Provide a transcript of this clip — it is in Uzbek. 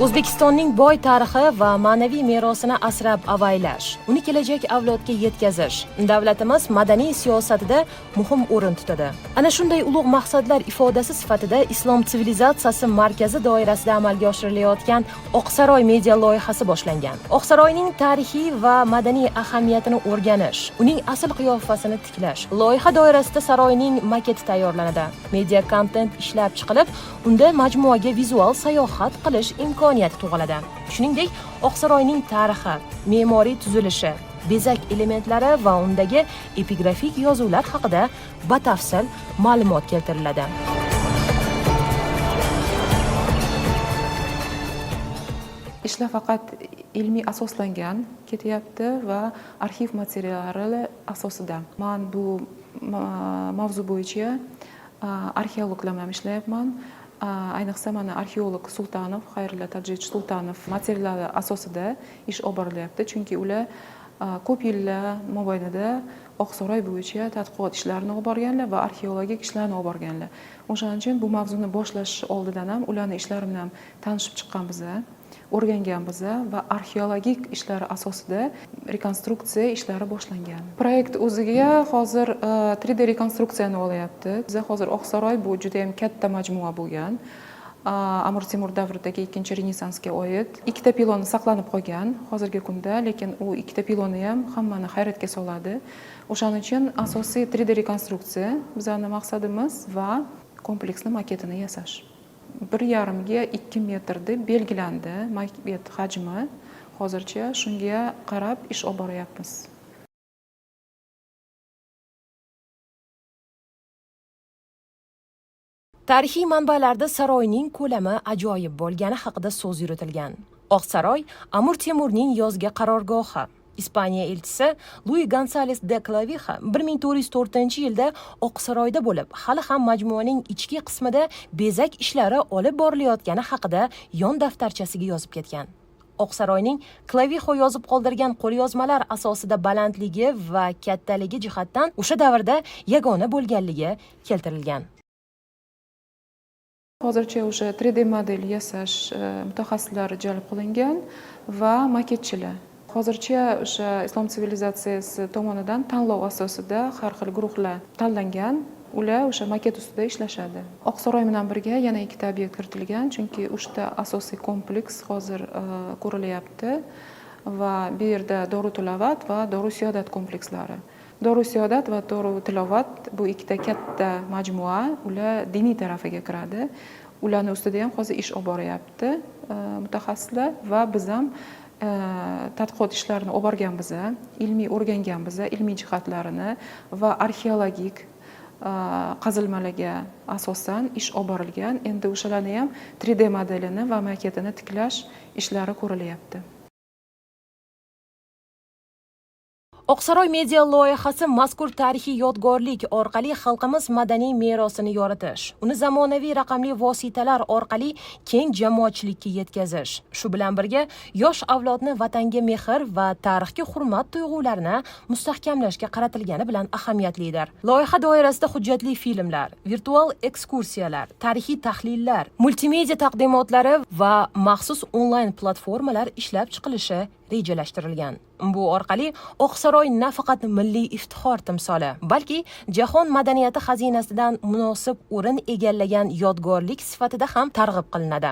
O'zbekistonning boy tarixi va ma'naviy merosini asrab avaylash, uni kelajak avlodga yetkazish davlatimiz madaniy siyosatida muhim o'rin tutadi. Ana shunday ulug' maqsadlar ifodasi sifatida Islom sivilizatsiyasi markazi doirasida amalga oshirilayotgan Oqsaroy media loyihasi boshlangan. Oqsaroyning tarixiy va madaniy ahamiyatini o'rganish, uning asl qiyofasini tiklash. Loyiha doirasida saroyning maketi tayyorlanadi. Media kontent ishlab chiqilib, unda majmuaga vizual sayohat qilish imkoniyati tug'iladi. Shuningdek, Oqsaroyning tarixi, me'moriy tuzilishi, bezak elementlari va undagi epigrafik yozuvlar haqida batafsil ma'lumot keltiriladi. Ishlar faqat ilmiy asoslangan ketyapti va arxiv materiallari asosida. Man bu mavzu bo'yicha arxeologlar bilan ishlayapman. Ayniqsa mana arxeolog Sultanov, Xayrilla Tadjich Sultanov materiallari asosida ish olib borilyapti, chunki ular ko'p yillar mobaynida Oqsaroy bo'yicha tadqiqot ishlarini olib borganlar va arxeologik ishlarni olib borganlar. O'shaning uchun bu mavzuni boshlash oldidan ham ularni ishlari bilan tanishib chiqqanmiz, o'rganganmiz va arxeologik ishlari asosida rekonstruksiya ishlari boshlangan. Proyekt o'ziga hozir 3D rekonstruksiyani olyapti. Biza hozir Oqsaroy bu juda ham katta majmua bo'lgan. Amir Temur davridagi ikkinchi Renessansga oid ikkita piloni saqlanib qolgan hozirgi kunda, lekin u ikkita piloni ham hammani hayratga soladi. O'shaning uchun asosiy 3D rekonstruksiya bizani maqsadimiz va kompleksni maketini yasash. 1,5 ga 2 metr deb belgilandi maket hajmi. Hozircha shunga qarab ish olib boryapmiz. Tarixiy manbalarda saroyning ko'lami ajoyib bo'lgani haqida so'z yuritilgan. Oqsaroy Amir Temurning yozgi qarorgohi. Ispaniya elchisi Lui Gonsales de Clavijo 1404-yilda Oqsaroyda bo'lib, hali ham majmuaning ichki qismida bezak ishlari olib borilayotgani haqida yon daftarchasiga yozib ketgan. Oqsaroyning Clavijo yozib qoldirgan qo'lyozmalar asosida balandligi va kattaligi jihatdan o'sha davrda yagona bo'lganligi keltirilgan. Hozircha o'sha 3D model yasash mutaxassislari jalb qilingan va maketchilar. Hozircha o'sha Islom sivilizatsiyasi tomonidan tanlov asosida har xil guruhlar tanlangan. Ular o'sha maket ustida ishlashadi. Oqsaroy bilan birga yana ikkita obyekt kiritilgan, chunki uchta asosiy kompleks hozir ko'rilyapti va bu yerda Doru Tilovat va Doru Siyodat komplekslari. Doru Siyodat va Doru Tilovat bu ikkita katta majmua, ular diniy tarafiga kiradi. Ularning ustida ham hozir ish olib boryapti mutaxassislar va biz ham tadqiqot ishlarini olib borganmiz, ilmiy o'rganganmiz, ilmiy jihatlarini va arxeologik qazilmalarga asosan ish olib borilgan. Endi o'shalarni ham 3D modelini va maketini tiklash ishlari ko'rilyapti. Oqsaroy media loyihasi mazkur tarixiy yodgorlik orqali xalqimiz madaniy merosini yoritish, uni zamonaviy raqamli vositalar orqali keng jamoatchilikka yetkazish, shu bilan birga yosh avlodni vatanga mehr va tarixga hurmat tuyg'ularini mustahkamlashga qaratilgani bilan ahamiyatlidir. Loyiha doirasida hujjatli filmlar, virtual ekskursiyalar, tarixiy tahlillar, multimedia taqdimotlari va maxsus onlayn platformalar ishlab chiqilishi rejalashtirilgan. Bu orqali Oqsaroy nafaqat milliy iftixor timsoli, balki jahon madaniyati xazinasidan munosib o'rin egallagan yodgorlik sifatida ham targ'ib qilinadi.